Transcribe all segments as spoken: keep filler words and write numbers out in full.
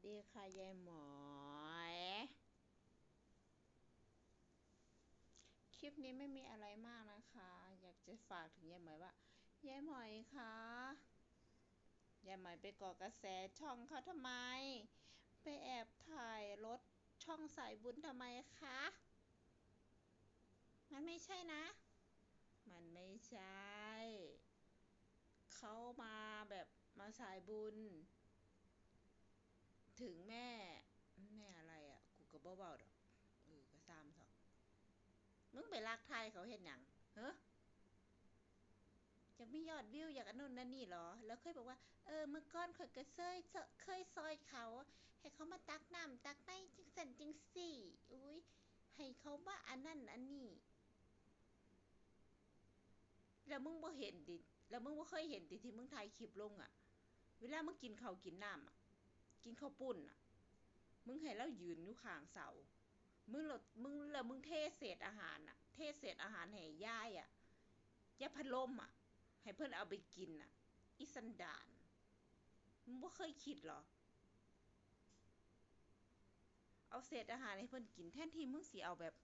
ดีค่ะยายหมอย คลิปนี้ไม่มีอะไรมากนะคะ อยากจะฝากถึงยายหมอยว่า ยายหมอยคะ ยายหมอยไปเกาะกระแสช่องเขาทำไม ไปแอบถ่ายรถช่องสายบุญทำไมคะ มันไม่ใช่นะ มันไม่ใช่ เขามาแบบมาสายบุญ ถึงแม่ แม่อะไรอะ กูก็บ่เว้าดอก เออ ก็ซ้ำเถาะ มึงไปลักถ่ายเขาเฮ็ดหยัง เฮ้อ อยากมียอดวิว อยากอันนู้นอันนี้หรอ แล้วเคยบอกว่า เออ เมื่อก่อนข้อยก็เคย เคยซอยเขา ให้เขามาตักน้ำตักในจังซั่นจังซี่ อุ๊ย ให้เขามาอันนั้นอันนี้ แล้วมึงบ่เห็นติ แล้วมึงบ่เคยเห็นติที่มึงถ่ายคลิปลงอะ เวลามึงกินข้าวกินน้ำอะ กินข้าวปุ้นอะ มึงให้ลาวยืนอยู่ข้างเสา มึงละ มึง แล้วมึงเทเศษอาหารอะ เทเศษอาหารให้ยายอะ ยายพัดลมอะ ให้เพิ่นเอาไปกินอะ อีสันดาน มึงบ่เคยคิดหรอ เอาเศษอาหารให้เพิ่นกิน แทนที่มึงสิเอาแบบ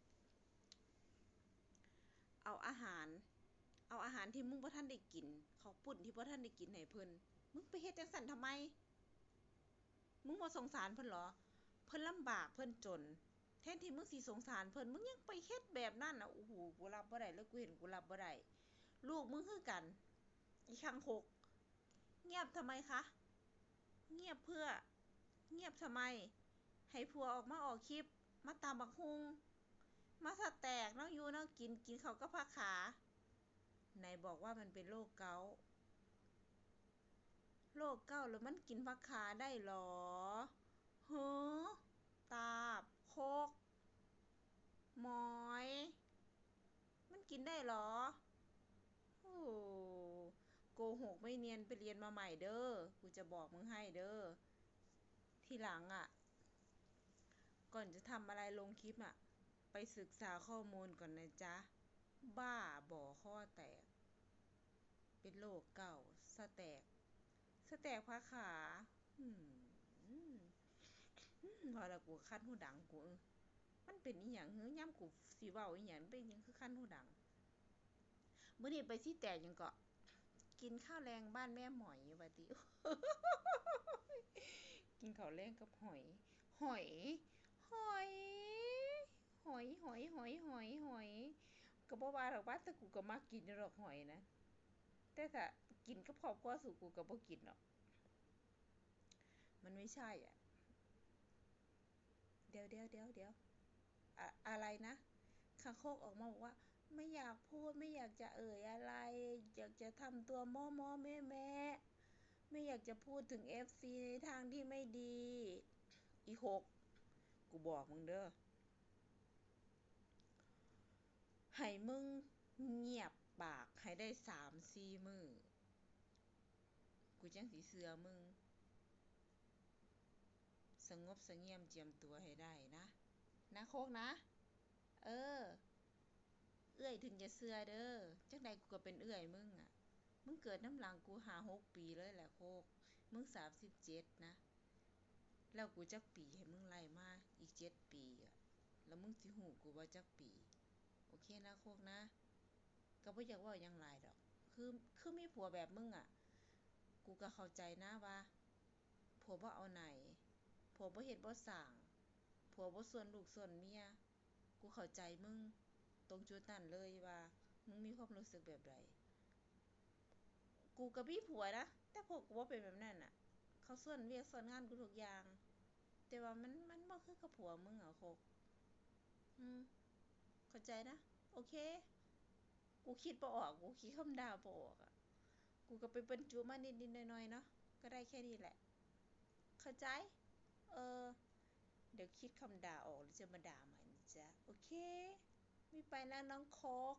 เอาอาหาร เอาอาหารที่มึงบ่ทันได้กิน ข้าวปุ้นที่บ่ทันได้กินให้เพิ่น มึงไปเฮ็ดจั่งซั้นทำไม มึงบ่สงสารเพิ่นหรอ เพิ่นลำบาก เพิ่นจน แทนที่มึงสิสงสารเพิ่น มึงยังไปเฮ็ดแบบนั้นน่ะ โอ้โห กูรับบ่ได้เลย กูเห็นกูรับบ่ได้ ลูกมึงคือกัน อีคังคก เงียบทำไมคะ เงียบเพื่อ เงียบทำไม ให้ผัวออกมาออกคลิป มาตำบักหุ่ง มาสะแตก แนวอยู่แนวกิน กินข้าวกับผักขา ไหนบอกว่ามันเป็นโรคเก๊าต์ โรคเก๊าต์แล้วมันกินผักขาได้หรอ หือ ตาบ คก หมอย มันกินได้หรอ โอ้ โกหกไม่เนียน ไปเรียนมาใหม่เด้อ กูจะบอกมึงให้เด้อ ทีหลังอะ ก่อนจะทำอะไรลงคลิปอะ ไปศึกษาข้อมูลก่อนนะจ๊ะ บ้าบอคอแตก เป็นโรคเก๊าต์ สะแตก สะแตกผักขา อืม อืม อืม ว่าแล้วกูคันหูดังกู เออ มันเป็นอีหยังหือ ยามกูสิเว้าอีหยัง มันเป็นหยังคือคันหูดัง มื้อนี้ไปสิแตกหยังเกาะ กินข้าวแลงบ้านแม่หมอยว่าติ กินข้าวแลงกับหอย หอย หอย หอย หอย หอย หอย หอย ก็บ่ว่าดอกว่า แต่กูก็มักกินอยู่ดอกหอยนะ แต่ถ้ากินกับครอบครัวสุกูก็บ่กินดอก มันไม่ใช่อ่ะ เดี๋ยว เดี๋ยว เดี๋ยว เดี๋ยว อะ อะไรนะ คังคกออกมาบอกว่า ไม่อยากพูด ไม่อยากจะเอ่ยอะไร อยากจะทำตัวม่อม่อแม่แม่ ไม่อยากจะพูดถึงเอฟซีในทางที่ไม่ดี อีหก กูบอกมึงเด้อ ให้มึงเงียบปากให้ได้สามสี่มื้อ กูจั่งสิเชื่อมึง สงบเสงี่ยมเจียมตัวให้ได้นะ นะโคกนะ เออ เอื้อยถึงจะเชื่อเด้อ จั่งใดกูก็เป็นเอื้อยมึงอะ มึงเกิดนำหลังกูห้าหกปีเลยแหละโคก มึงสามสิบเจ็ดนะ แล้วกูจักปีให้มึงไล่มา อีกเจ็ดปีอะ แล้วมึงสิฮู้กูว่าจักปี โอเคนะโคกนะ ก็บ่อยากเว้าหยังหลายดอก คือ คือมีผัวแบบมึงอะ กูก็เข้าใจนะว่า ผัวบ่เอาไหน ผัวบ่เฮ็ดบ่สร้าง ผัวบ่ส่วนลูกส่วนเมีย กูเข้าใจมึงตรงจุดนั้นเลยว่ามึงมีความรู้สึกแบบใด กูก็มีผัวนะ แต่ผัวกูบ่เป็นแบบนั้นน่ะ เขาส่วนเวียกส่วนงานกูทุกอย่าง แต่ว่ามัน มันบ่คือกับผัวมึงอะโคก อืม เข้าใจนะ โอเค กูคิดบ่ออก กูคิดคำด่าบ่ออกอะ กูก็ไปบรรจุมานิดๆหน่อยๆเนาะ ก็ได้แค่นี้แหละ เข้าใจ เออ เดี๋ยวคิดคำด่าออกแล้วจะมาด่าใหม่นะจ๊ะ โอเค มีไปแล้วน้องโคก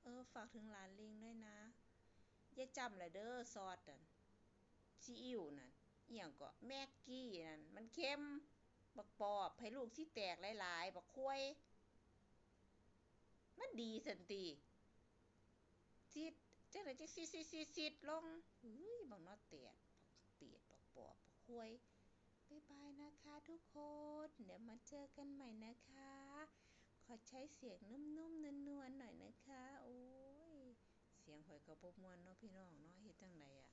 เออ ฝากถึงหลานลิงด้วยนะ อย่าจำละเด้อ ซอสนั่น ซีอิ๊วนั่น อีหยังเกาะ แม็กกี้นั่น มันเค็ม บักปอบ ให้ลูกสิแตกหลายๆ บักควาย มันดีซั่นติ ซิด จั่งใดจั่งซิด ซิด ซิด ซิดลง เฮ้ย บักนอแตด บักเตียด บักปอบ บักควาย ไป บ๊ายบายนะคะทุกคน เดี๋ยวมาเจอกันใหม่นะคะ ขอใช้เสียงนุ่มๆนวลๆหน่อยนะคะ โอ้ย เสียงข่อยก็บ่ม่วนเนาะพี่น้องเนาะ เฮ็ดจั่งใดอะ